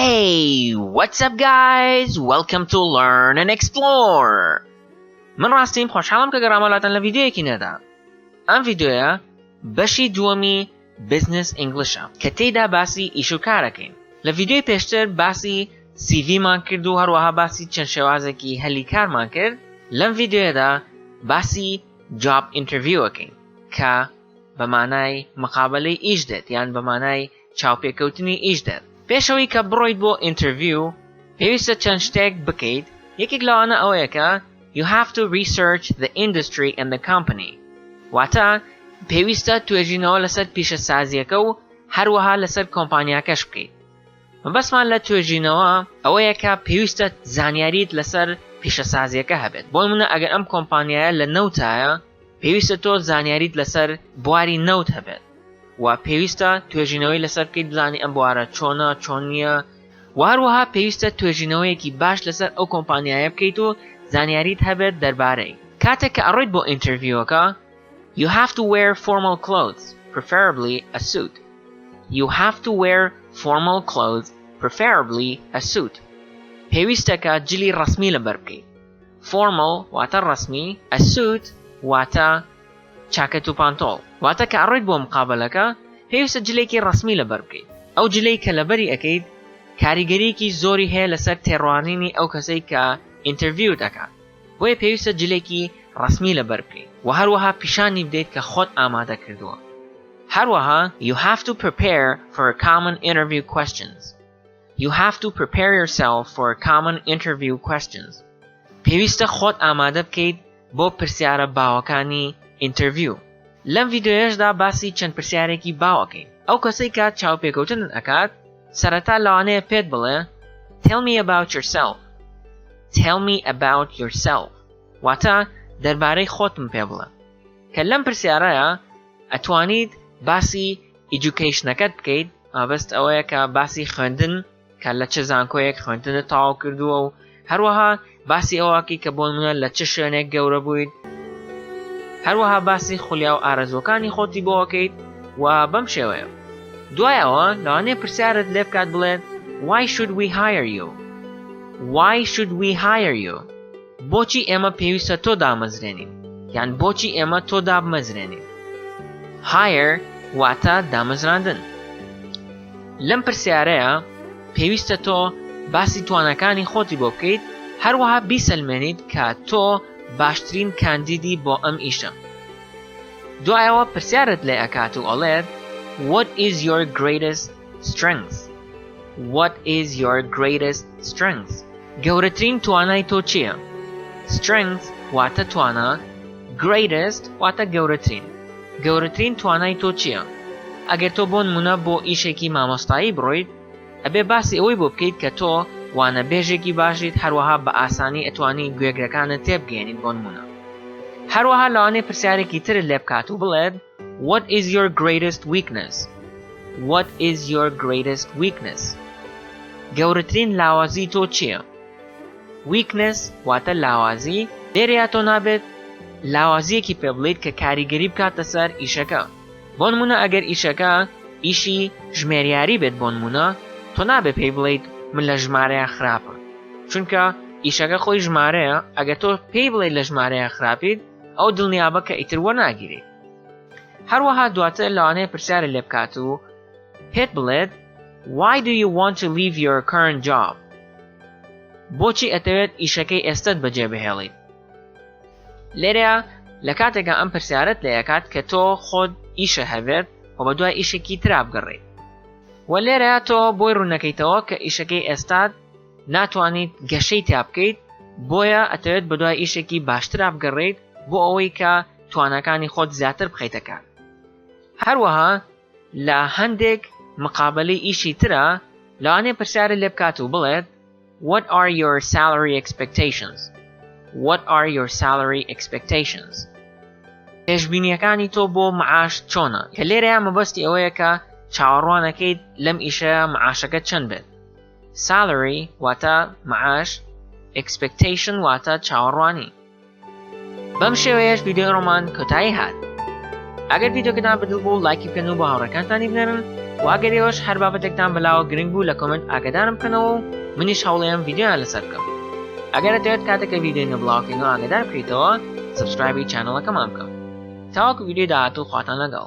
Hey, what's up guys? Welcome to Learn and Explore. من ڕاستیم خۆشحاڵم کە گەڕامە لاتان لە ڤیدیۆیەکی نوێدا. ئەم ڤیدیۆیە بەشی دووەمی Business English ە کە تێیدا باسی ئیش و کارەکەین. لە ڤیدیۆی پێشتر باسی CV مان کرد و هەروەها باسی چەند شێوازێکی هەلی کارمان کرد. لەم ڤیدیۆیەدا باسی Job Interview ئەکەین کە بە مانای مقابەلەی ئیش دێت یان بە مانای چاوپێکەوتنی ئیش دێت. پێش ئەوەی کە بڕۆیت بۆ interview پێویستە چەند شتێک بکەیت، یەکێک لەوانە ئەوەیە کە You have to research the industry and the company واتە پێویستە توێژینەوە لەسەر پیشەسازییەکە و هەروەها لەسەر کۆمپانیاکەش بکەیت. مەبەستمان لە توێژینەوە ئەوەیە کە پێویستە زانیاریت لەسەر پیشەسازییەکە هەبێت، بۆ نمونە ئەگەر ئەم کۆمپانیایە لە نەوتایە پێویستە تۆ زانیاریت لەسەر بواری نەوت هەبێت و پێویستە توێژینەوەی لەسەر بکەیت بزانی ئەم بوارە چۆنە چۆن نییە و هەروەها پێویستە توێژینەوەیەکی باش لەسەر ئەو کۆمپانیایە بکەیت و زانیاریت هەبێت دەربارەی. کاتێک کە ئەڕۆیت بۆ interview ەکە You have to wear formal clothes, preferably a suit. You have to wear formal clothes, preferably a suit. پێویستە کە جلی ڕەسمی لەبەر بکەیت. Formal واتە ڕەسمی، a suit واتە چاکەت و پانتۆڵ. واتە کە ئەڕۆیت بۆ مقابەلەکە پێویستە جلێکی ڕەسمی لەبەر بکەیت. ئەو جلەی کە لەبەری ئەکەیت کاریگەریەکی زۆری هەیە لەسەر تێڕوانینی ئەو کەسەی کە interview ت ئەکات. بۆیە پێویستە جلێکی ڕەسمی لەبەر بکەیت و هەروەها پیشانی بدەیت کە خۆت ئامادە کردووە. هەروەها You have to prepare for common interview questions. You have to prepare yourself for common interview questions. پێویستە خۆت ئامادە بکەیت بۆ پرسیارە باوەکانی interview. لەم ڤیدیۆیەشدا باسی چەند پرسیارێکی باو ئەکەین. ئەو کەسەی کە چاوپێکەوتنت ئەکات سەرەتا لەوانەیە پێت بڵێ Tell me about yourself. Tell me about yourself. واتە دەربارەی خۆتم پێ بڵێ. کە لەم پرسیارەیا ئەتوانیت باسی education ەکەت بکەیت مەبەست ئەوەیە کە باسی خوێندن کە لە چ زانکۆیەک خوێندنت تەواو کردووە و هەروەها باسی ئەوەکی کە بۆ نمونە لە چ شوێنێک گەورە بوویت هەروەها باسی خولیا و ئارەزوەکانی خۆتی بۆ ئەکەیت و بەم شێوەیە دوای ئەوە لەوانەیە پرسیارت لێ بکات بڵێت Why should we hire you? Why should we hire you? بۆچی ئێمە پێویستە تۆ دامەزرێنین یان بۆچی ئێمە تۆ دابمەزرێنین؟ Hire واتە دامەزراندن. لەم پرسیارەیە پێویستە تۆ باسی تواناکانی خۆتی بۆ بکەیت هەروەها بیسەلمێنیت کە تۆ باشترین کاندیدی بۆ ئەم ئیشە. دوایەوە پرسیارت لێ ئەکات و ئەڵێت What is your greatest strength? What is your greatest strength? گەورەترین توانای تۆ چییە؟ Strength واتە توانا، Greatest واتە گەورەترین. گەورەترین توانای تۆ چییە؟ ئەگەر تۆ بۆ نموونە بۆ ئیشێکی مامۆستایی بڕۆیت، ئەبێ باسی ئەوەی بۆ بکەیت کە تۆ وانەبێژێکی باشیت هەروەها بە ئاسانی ئەتوانی گوێگرەکانت تێبگەیەنیت بۆ نموونە. هەروەها لەوانەیە پرسیارێکی ترت لێ بکات و بڵێت What is your greatest weakness? What is your greatest weakness? گەورەترین لاوازی تۆ چییە؟ Weakness واتە لاوازی، لێرەیا تۆ نابێت لاوازییەکی پێ بڵێیت کە کاریگەری بکاتە سەر ئیشەکە. بۆ نموونە ئەگەر ئیشەکە ئیشی ژمێریاری بێت بۆ نموونە تۆ نابێت پێی بڵێیت من لە ژمارەیا خراپم چونکە ئیشەکە خۆی ژمارەیە ئەگەر تۆ پێی بڵێیت لە ژمارەیا خراپیت ئەو دڵنیابە کە ئیتر وەرناگیرێیت. هەروەها دواتر لەوانەیە پرسیارت لێ بکات و پێت بڵێت Why do you want to leave your current job؟ بۆچی ئەتەوێت ئیشەکەی ئێستەت بەجێ بهێڵیت؟ لێرەیا لە کاتێکا ئەم پرسیارەت لێ ئەکات کە تۆ خۆت ئیشە هەبێت و بە دوای ئیشێکی ترا بگەڕێیت و لێرەیا تۆ بۆی ڕوونەکەیتەوە کە ئیشەکەی ئێستات ناتوانیت گەشەی تیا بکەیت بۆیە ئەتەوێت بە دوای ئیشێکی باشترا بگەڕێیت بۆ ئەوەی کە تواناکانی خۆت زیاتر بخەیتە کار هەروەها لە هەندێک مقابەلەی ئیشی ترا لەوانەیە پرسیارت لێ بکات و بڵێت What are your salary expectations? What are your salary expectations? پێشبینیەکانی تۆ بۆ معاش چۆنە؟ کە لێرەیا مەبەستی ئەوەیە کە چاوەڕوانەکەیت لەم ئیشەیا معاشەکە چەند بێت. Salary واتە معاش، Expectation واتە چاوەڕوانی. بەم شێوەیەش ڤیدیۆی ئەمڕۆمان کۆتایی هات. ئەگەر ڤیدیۆکەتان بەدڵ بوو لایکی بکەن و بۆ هاوڕێکانتانی بنێرن. و ئەگەر ئێوەش هەر بابەتێکتان بەلاوە گرنگ بوو لە comment ئاگادارم بکەنەوە و منیش هەوڵێم ڤیدیۆیان لەسەر بکەم. ئەگەر ئەتەوێت کاتێک کە ڤیدیۆی نوێ بڵاوکەینەوە ئاگادار بکەیتەوە subscribe ی channel ەکەمان بکە. تاوەکو ڤیدیۆی داهاتوو خواتان لەگەڵ.